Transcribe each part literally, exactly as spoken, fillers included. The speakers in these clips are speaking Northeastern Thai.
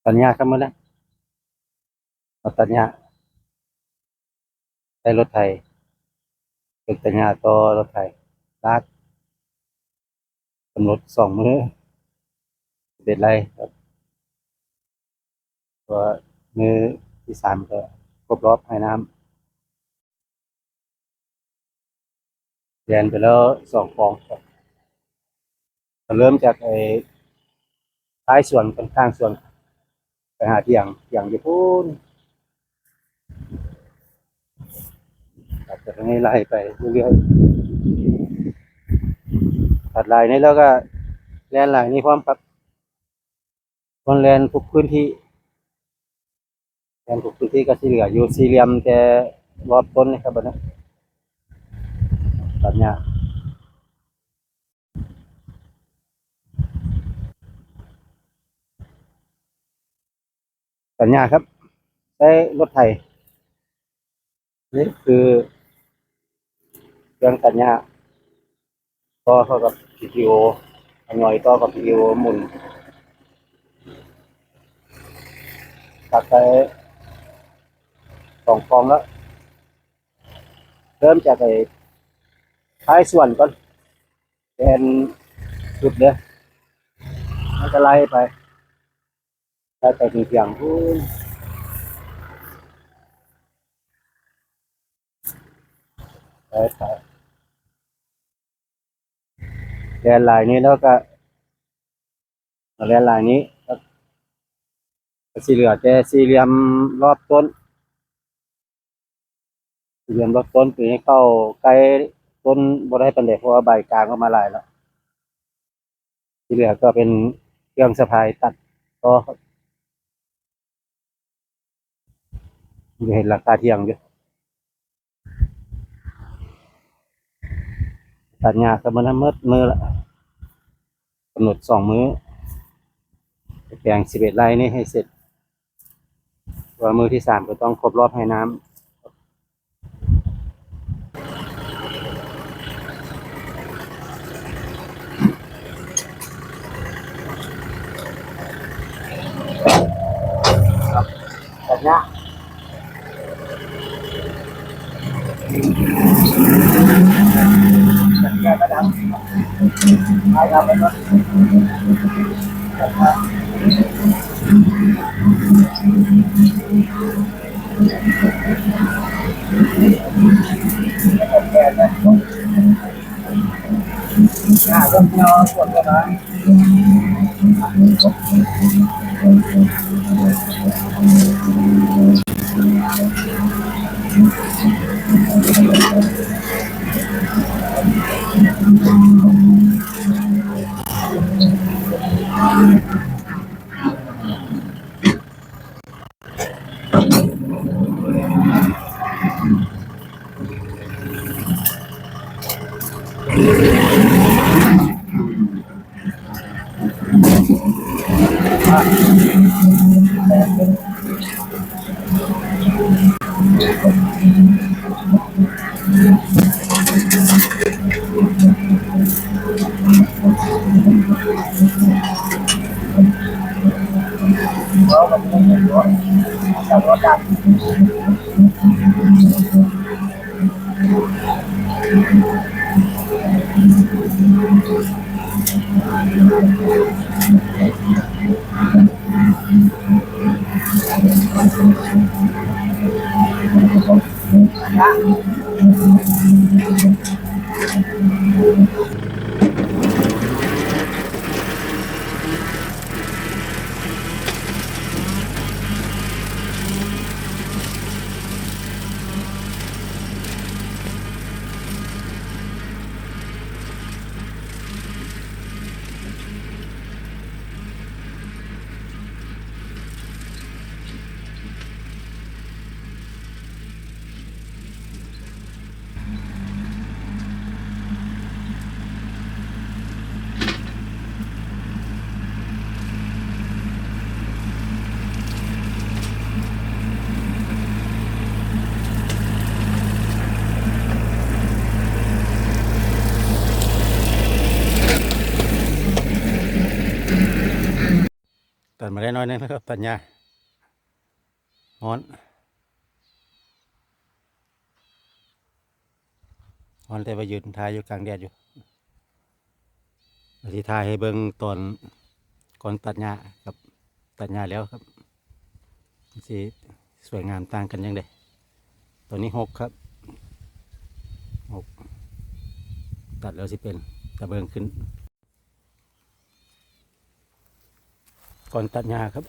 ตัดหญ้าครับมื้อนี้ มาตัดหญ้า ใช้รถไถ เลิกตัดหญ้าต่อรถไถ ลาก กำหนดสองมื้อ สิบเอ็ดไร่ครับ เพราะว่ามื้อที่สามก็ครบรอบให้น้ำ แล่นไปแล้วสองกองครับ ก็เริ่มจากไอ้ท้ายสวนกัน ข้างสวน ไปหาเถียง เถียงอยู่พู้น ตัดจากตรงนี้ไล่ไปเรื่อยๆ ตัดลายนี้แล้วก็แล่นลายนี้พร้อมครับ คนแล่นทุกพื้นที่ แล่นทุกพื้นที่ก็สิเหลืออยู่สี่เหลี่ยมแต่รอบต้นนี่ครับ บัดนี้ ตัดหญ้า ตัดหญ้าครับ ใช้รถไถ นี่คือเครื่องตัดหญ้า ต่อเข้ากับ พี ที โอ อันน้อยต่อกับ พี ที โอ หมุน ตัดไปสองกองแล้ว เริ่มจากไอ้ท้ายสวนก่อน เป็นจุดเด้อ มันจะไล่ไป ไล่ไปถึงเถียงพู้น ไปไป แล่นลายนี้แล้วก็ แล่นลายนี้ ก็สิเหลือแต่สี่เหลี่ยมรอบต้น สี่เหลี่ยมรอบต้น ตัวนี้เข้าใกล้ต้นบ่ได้ปานใด เพราะว่าใบกลางออกมาหลายแล้ว ที่เหลือก็เป็นเครื่องสะพายตัดต่อครับ จะเห็นหลังคาเถียงอยู่ ตัดหญ้าก็มื้อนั้นหมดมื้อละ กำหนดสองมื้อ แปลงสิบเอ็ดไร่นี่ให้เสร็จ ว่ามื้อที่สามก็ต้องครบรอบให้น้ำ แบบเนี้ย ตัดมาได้น้อยนึงแล้วครับ ตัดหญ้า ฮ้อน ฮ้อน แต่ว่ายืนถ่ายอยู่กลางแดดอยู่ สิถ่ายให้เบิ่งตอนก่อนตัดหญ้ากับตัดหญ้าแล้วครับ สิสวยงามต่างกันจั่งใด ตอนนี้หกครับ หก ตัดแล้วสิเป็นตะเบิงขึ้น ก่อนตัดหญ้าครับ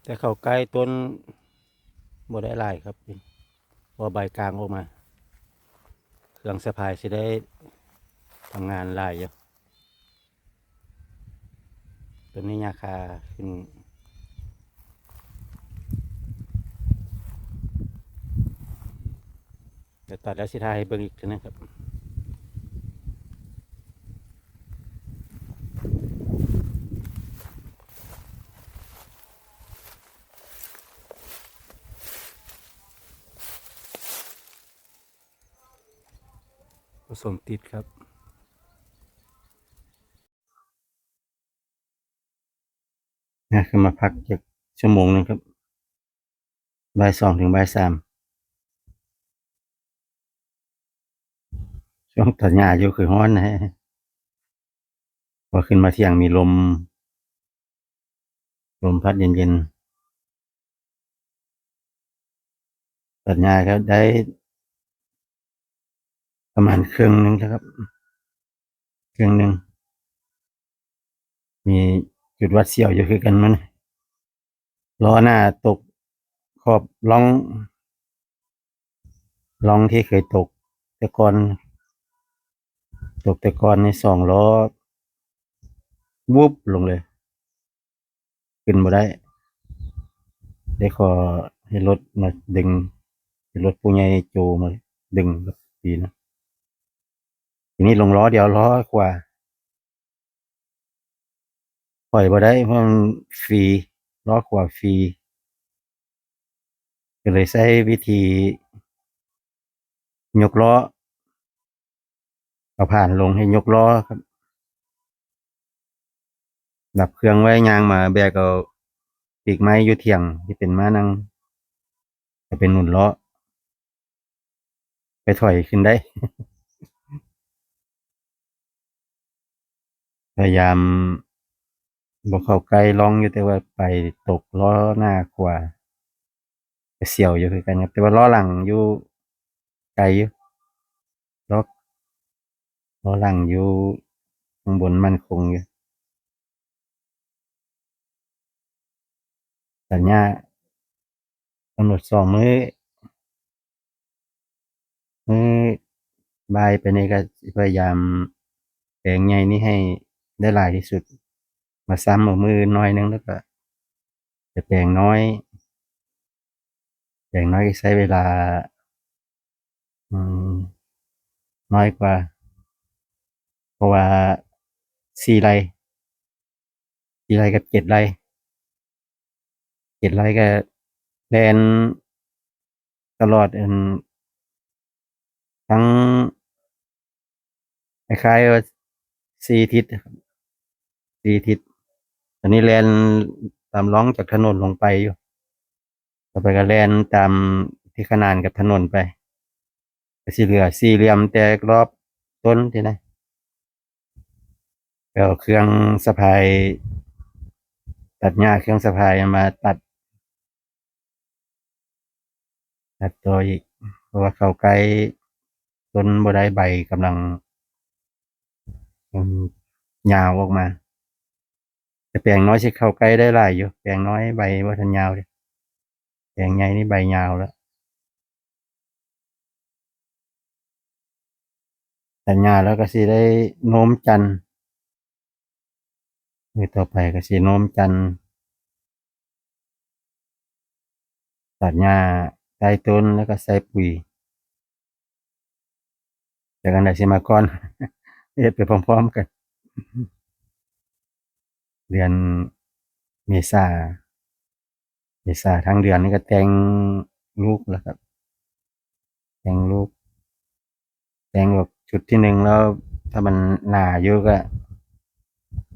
แต่เข้าใกล้ต้นบ่ได้หลายครับ เพราะใบกลางออกมา เครื่องสะพายสิได้ทำงานหลายอยู่ ต้นนี้หญ้าคาขึ้น เดี๋ยวตัดแล้วสิถ่ายให้เบิ่งอีกเทื่อนึงครับ ผสมติดครับ นะ คือมาพักจักชั่วโมงหนึ่งครับ บ่ายสองถึงบ่ายสาม ช่วงตัดหญ้าอยู่คือฮ้อนนะ พอขึ้นมาเที่ยงมีลม ลมพัดเย็นๆ ตัดหญ้าก็ได้ประมาณครึ่งหนึ่งนะครับ ครึ่งหนึ่ง มีจุดหวาดเสียวอยู่คือกันมัน ล้อหน้าตกขอบร่อง ร่องที่เคยตกแต่ก่อน ตกแต่ก่อนในสองล้อ วุบลงเลย ขึ้นบ่ได้ ได้ขอให้รถมาดึง ให้รถผู้ใหญ่โจมาดึงครับ ดีนะ ทีนี้ลงล้อเดียว ล้อขวา ถอยบ่ได้ เพราะมันฟรี ล้อขวาฟรี ก็เลยใช้วิธียกล้อ เอาผ่านลงให้ยกล้อครับ ดับเครื่องไว้ ย่างมาแบกเอาปีกไม้อยู่เถียงที่เป็นม้านั่ง ก็เป็นหนุนล้อ ไปถอยขึ้นได้ พยายามบ่เข้าใกล้ร่องอยู่ แต่ว่าไปตกล้อหน้าขวา ก็เสียวอยู่คือกันครับ แต่ว่าล้อหลังอยู่ไกลอยู่ ล้อ ล้อหลังอยู่ข้างบนมั่นคงอยู่ ตัดหญ้ากำหนดสองมื้อ มื้อบ่ายไปนี่ก็พยายามแปลงใหญ่นี่ให้ได้หลายที่สุด มาซ้ำเอามื้อน้อยนึง แล้วก็จะแปลงน้อย แปลงน้อยก็ใช้เวลา อืม น้อยกว่า เพราะว่าสี่ไร่ สี่ไร่กับเจ็ดไร่ เจ็ดไร่ก็แล่นตลอด อัน ทั้ง คล้ายๆว่าสี่ทิศครับ สี่ทิศ อันนี้แล่นตามร่องจากถนนลงไปอยู่ ต่อไปก็แล่นตามที่ขนานกับถนนไป ก็สิเหลือสี่เหลี่ยมแต่รอบต้นที่นะ ก็เอาเครื่องสะพายตัดหญ้า เครื่องสะพายมาตัด ตัดต่ออีก เพราะว่าเข้าใกล้ต้นบ่ได้ ใบกำลัง อืม ยาวออกมา แต่แปลงน้อยสิเข้าใกล้ได้หลายอยู่ แปลงน้อยใบบ่ทันยาวเด้ แปลงใหญ่นี่ใบยาวแล้ว ตัดหญ้าแล้วก็สิได้โน้มจันทร์ มื้อต่อไปก็สิโน้มจันทร์ ตัดหญ้าใต้ต้นแล้วก็ใส่ปุ๋ย จักอันใดสิมาก่อน เฮ็ดไปพร้อมๆกัน เดือนเมษา เมษาทั้งเดือนนี่ก็แต่งลูกแล้วครับ แต่งลูก แต่งแบบชุดที่หนึ่งแล้ว ถ้ามันหนาอยู่ก็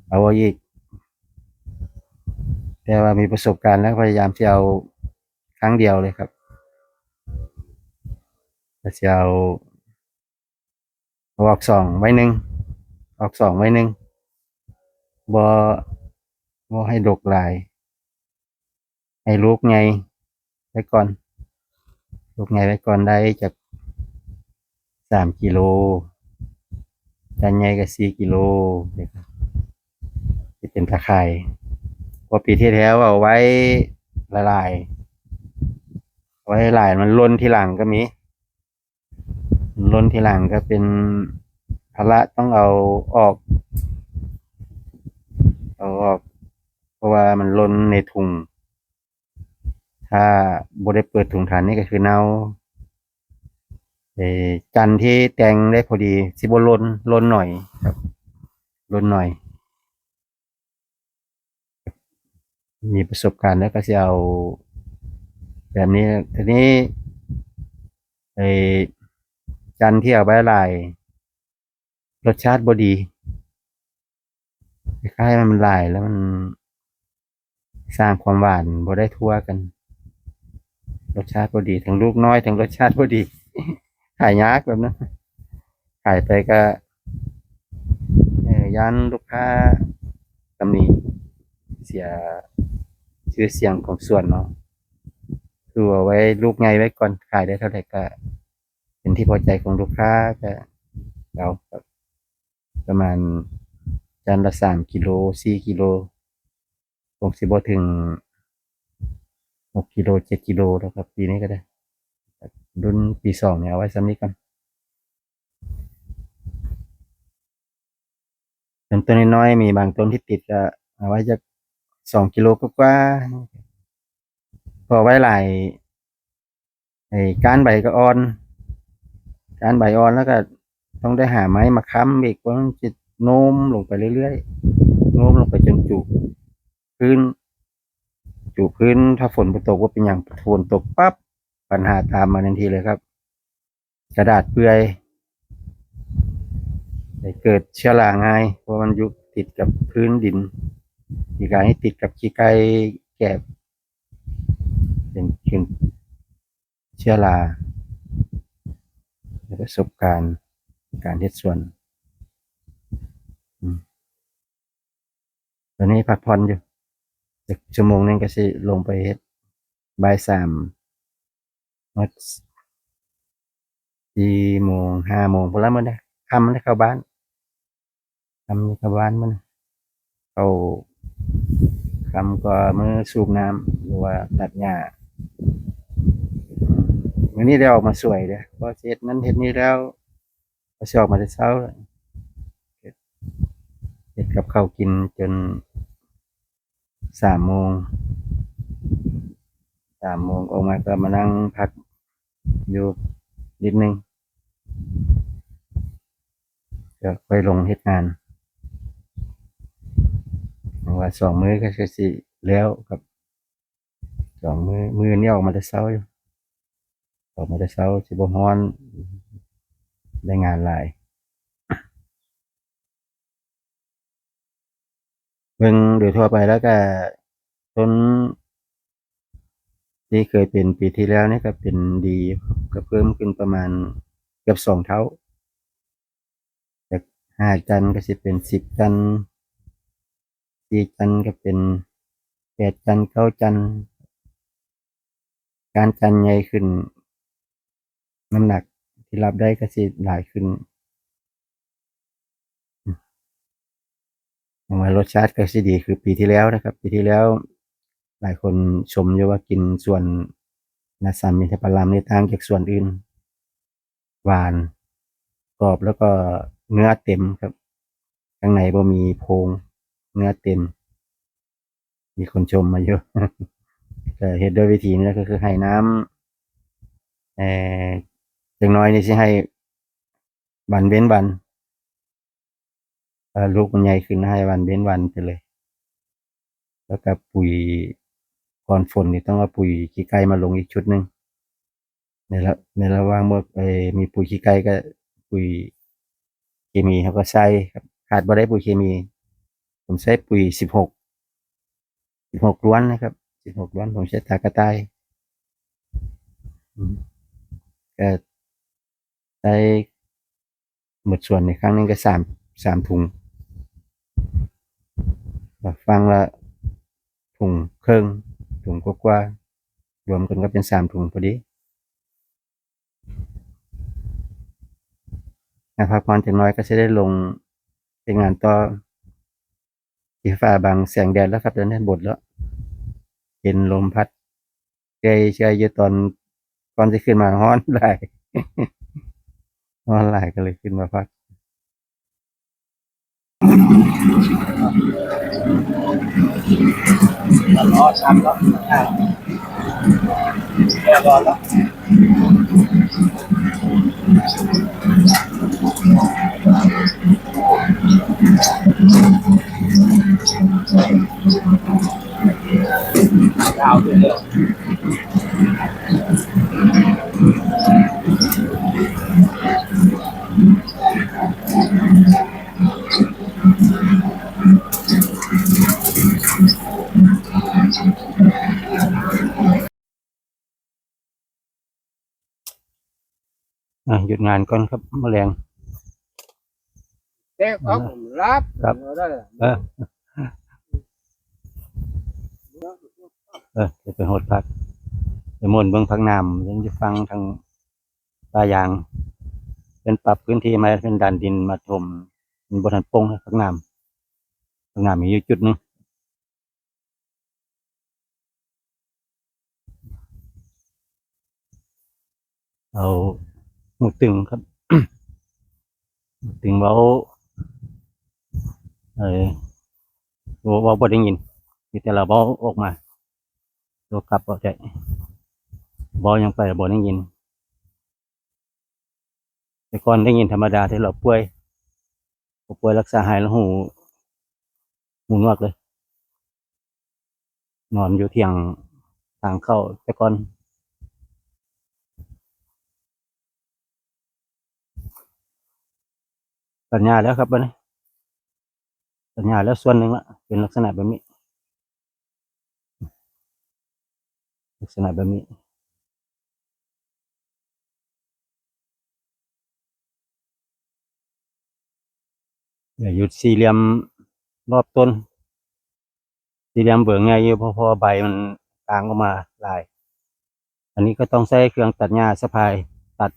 เอาไว้อีก แต่ว่ามีประสบการณ์แล้วพยายามจะเอาครั้งเดียวเลยครับ ก็จะเอา เอาออกสองไว้หนึ่ง ออกสองไว้หนึ่ง บ่ บ่ให้ดกหลาย ให้ลูกใหญ่ไว้ก่อน ลูกใหญ่ไว้ก่อนได้จากสามกิโล จันใหญ่ก็สี่กิโล ที่เป็นตาข่าย เพราะปีที่แล้วเอาไว้หลายๆ ไว้หลายมันหล่นทีหลังก็มี หล่นทีหลังก็เป็นภาระต้องเอาออก เอาออก เพราะว่ามันหล่นในถุง ถ้าบ่ได้เปิดถุงถ่านนี่ก็คือเน่า เอ่อ จันที่แต่งได้พอดี สิบ่หล่น หล่นหน่อยครับ หล่นหน่อย มีประสบการณ์แล้วก็สิเอาแบบนี้ ทีนี้ ไอ้จันที่เอาไว้หลาย รสชาติบ่ดี คล้ายๆมันหลายแล้วมันสร้างความหวานบ่ได้ทั่วกัน รสชาติบ่ดี ทั้งลูกน้อย ทั้งรสชาติบ่ดี ขายยากแบบนั้น ขายไปก็ เอ่อ ย้านลูกค้าตำหนิ เสียชื่อเสียงของสวนเนาะ คือเอาไว้ลูกใหญ่ไว้ก่อน ขายได้เท่าไหร่ก็เป็นที่พอใจของลูกค้า ก็เอาครับ ประมาณจันละสามกิโล สี่กิโล คงสิบ่ถึงหกกิโล เจ็ดกิโลแล้วครับ ปีนี้ก็ได้ รุ่นปีสองเนี่ยเอาไว้ส่ำนี้ก่อน ต้นน้อยๆ มีบางต้นที่ติดก็เอาไว้จักสองกิโลกว่าๆ พอไว้หลาย ไอ้ก้านใบก็อ่อน ก้านใบอ่อนแล้วก็ต้องได้หาไม้มาค้ำอีก เพราะมันจะโน้มลงไปเรื่อยๆ โน้มลงไปจนจุพื้น จุพื้น ถ้าฝนบ่ตกบ่เป็นหยัง ฝนตกปั๊บ ปัญหาตามมาทันทีเลยครับ กระดาษเปื่อย เกิดเชื้อราง่าย เพราะมันอยู่ติดกับพื้นดิน ขี้ไก่นี่ติดกับขี้ไก่แกบ เป็น เป็นเชื้อรา ประสบการณ์การเฮ็ดสวน อืม ตอนนี้พักผ่อนอยู่ จักชั่วโมงหนึ่งก็สิลงไปเฮ็ด บ่ายสาม ฮอดสี่โมง ห้าโมงพุ้นละมื้อนี้ ค่ำได้เข้าบ้าน ค่ำได้เข้าบ้านมื้อนี้ เข้า ค่ำก็มื้อสูบน้ำ หรือว่าตัดหญ้า มื้อนี้ได้ออกมาสวยเด้อ เพราะเฮ็ดนั้นเฮ็ดนี้แล้ว ก็สิออกมาแต่เช้าแล้ว เฮ็ด เฮ็ดกับข้าวกินจนสามโมง สามโมงออกมาก็มานั่งพักอยู่นิดนึง ก็ค่อยลงเฮ็ดงาน เพราะว่าสองมื้อก็คือสิแล้วครับ สองมื้อ มื้อนี้ออกมาแต่เช้าอยู่ ออกมาแต่เช้า สิบ่ร้อน ได้งานหลาย เบิ่งโดยทั่วไปแล้วก็ต้นที่เคยเป็นปีที่แล้วนี่ก็เป็นดี ก็เพิ่มขึ้นประมาณเกือบสองเท่า จากห้าจันก็สิเป็นสิบจัน สี่จันก็เป็นแปดจัน เก้าจัน ก้านจันใหญ่ขึ้น น้ำหนักที่รับได้ก็สิหลายขึ้น หวังว่ารสชาติก็สิดีคือปีที่แล้วนะครับ ปีที่แล้วหลายคนชมอยู่ว่ากินสวนนาสามอินทผลัมนี่ต่างจากสวนอื่น หวาน กรอบ แล้วก็เนื้อเต็มครับ ข้างในบ่มีโพรง เนื้อเต็ม มีคนชมมาอยู่ ก็เฮ็ดด้วยวิธีนี้ก็คือให้น้ำ เอ่อ อย่างน้อยนี่สิให้วันเว้นวัน เอ่อ ลูกมันใหญ่ขึ้นให้วันเว้นวันไปเลย แล้วก็ปุ๋ย ก่อนฝนนี่ต้องเอาปุ๋ยขี้ไก่มาลงอีกชุดหนึ่ง ในระในระหว่างเมื่อเอ่อมีปุ๋ยขี้ไก่กับปุ๋ยเคมีเขาก็ใส่ครับขาดบ่ได้ปุ๋ยเคมี ผมใช้ปุ๋ยสิบหกสิบหกล้วนนะครับสิบหกล้วนผมใช้ตากระต่ายอืมก็ใช้หมดส่วนในครั้งหนึ่งก็สามสามถุงฟังละถุงครึ่งถุงกว่าๆรวมกันก็เป็นสามถุงพอดี พักผ่อนจักหน่อยก็สิได้ลงเฮ็ดงานต่อที่ฟ้าบังแสงแดดแล้วครับตอนนี้บดแล้วเห็นลมพัดเชยๆอยู่ตอนก่อนสิขึ้นมาฮ้อนหลายฮ้อนหลายก็เลยขึ้นมาพัก ร้อนช้ำแล้วอ่าร้อนแล้ว ดาวขึ้นเลย อ่ะหยุดงานก่อนครับแมลง เด็กเอาผมรับ ครับ เอาได้เลย เออ เออจะไปหดผักไปม่วนเบิ่งผักน้ำยังจะฟังทางป่ายาง เป็นปรับพื้นที่มาเป็นดันดินมาถมมันบ่ทันปงนะผักน้ำผักน้ำมีอยู่จุดหนึ่ง เอาหมวกตึงครับ หมวกตึงเว้า เออ เว้า เว้าบ่ได้ยิน มีแต่เราเว้าออกมา ตัวกลับเอาใจเว้าหยังไปบ่ได้ยิน แต่ก่อนได้ยินธรรมดาที่เราป่วย พอป่วยรักษาหายแล้วหู หูหนวกเลย นอนอยู่เถียงทางเข้าแต่ก่อน ตัดหญ้าแล้วครับบัดนี้ ตัดหญ้าแล้วส่วนหนึ่งละ เป็นลักษณะแบบนี้ ลักษณะแบบนี้ อย่าหยุดสี่เหลี่ยมรอบต้น สี่เหลี่ยมเบิ่งใหญ่อยู่ เพราะ เพราะว่าใบมันกลางออกมาหลาย อันนี้ก็ต้องใช้เครื่องตัดหญ้าสะพายตัด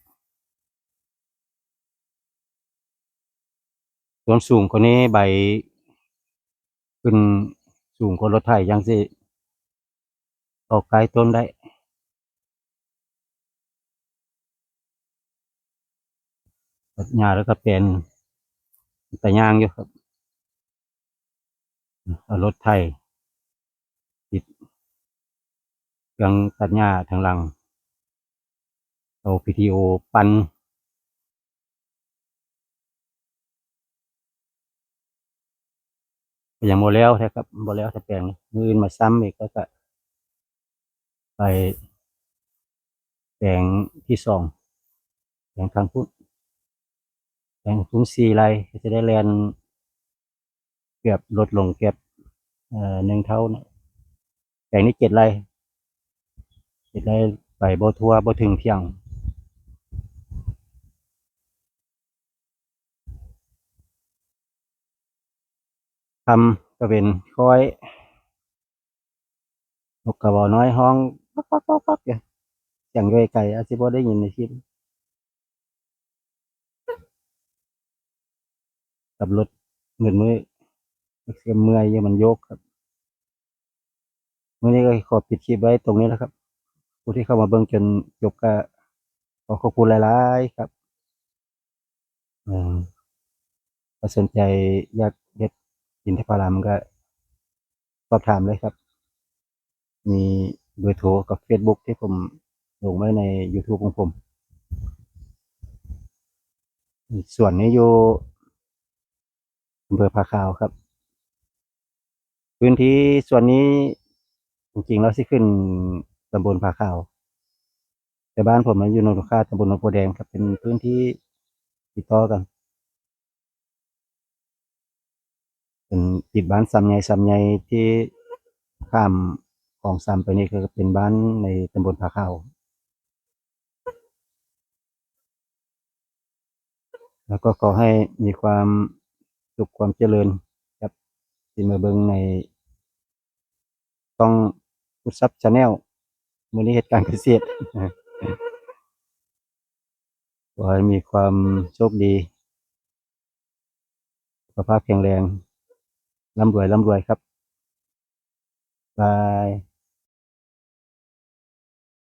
ส่วนสูงกว่านี้ใบขึ้นสูงกว่ารถไถยังสิออกใกล้ต้นได้ ตัดหญ้าแล้วก็แปลนตะย่างอยู่ครับ เอารถไถติดเครื่องตัดหญ้าทางหลัง เอาพีทีโอปั่น ก็ยังบ่แล้วแท้ครับ บ่แล้วแท้แปลง มื้ออื่นมาซ้ำอีก ก็จะไปแปลงที่สอง แปลงทางพุ้น แปลงพุ้นสี่ไร่ ก็จะได้แล่น เกือบลดลงเกือบ เอ่อ หนึ่งเท่านะ แปลงนี้เจ็ดไร่ เจ็ดไร่ ไปบ่ทั่ว บ่ถึงเที่ยง ทำก็เป็นค่อย นกกระเว้าน้อยฮ้อง ป๊อกป๊อกป๊อกป๊อกอยู่ เสียงอยู่ไกลๆ อาจสิบ่ได้ยินในคลิป ขับรถมืดมื้อ เมื่อยอยู่ มันโยกครับ มื้อนี้ก็ขอปิดคลิปไว้ตรงนี้แล้วครับ ผู้ที่เข้ามาเบิ่งจนจบก็ขอขอบคุณหลายๆ ครับ เอ่อ ถ้าสนใจอยากเฮ็ดอินทผลัมก็สอบถามเลยครับ มีเบอร์โทรกับเฟซบุ๊กที่ผมลงไว้ในยูทูบของผม สวนนี้อยู่อำเภอผาขาวครับ พื้นที่ส่วนนี้จริงๆแล้วสิขึ้นตำบลผาขาว แต่บ้านผมมันอยู่โนนคาตำบลโนนโพแดงครับ เป็นพื้นที่ติดต่อกัน เป็นติดบ้านสามใหญ่ สามใหญ่ที่ข้ามของสามไปนี่คือเป็นบ้านในตำบลผาขาว แล้วก็ขอให้มีความสุขความเจริญครับ ที่มาเบิ่งในช่อง Food Sap Channel มื้อนี้เฮ็ดการเกษตร ขอให้มีความโชคดี สุขภาพแข็งแรง ร่ำรวย ร่ำรวยครับ บาย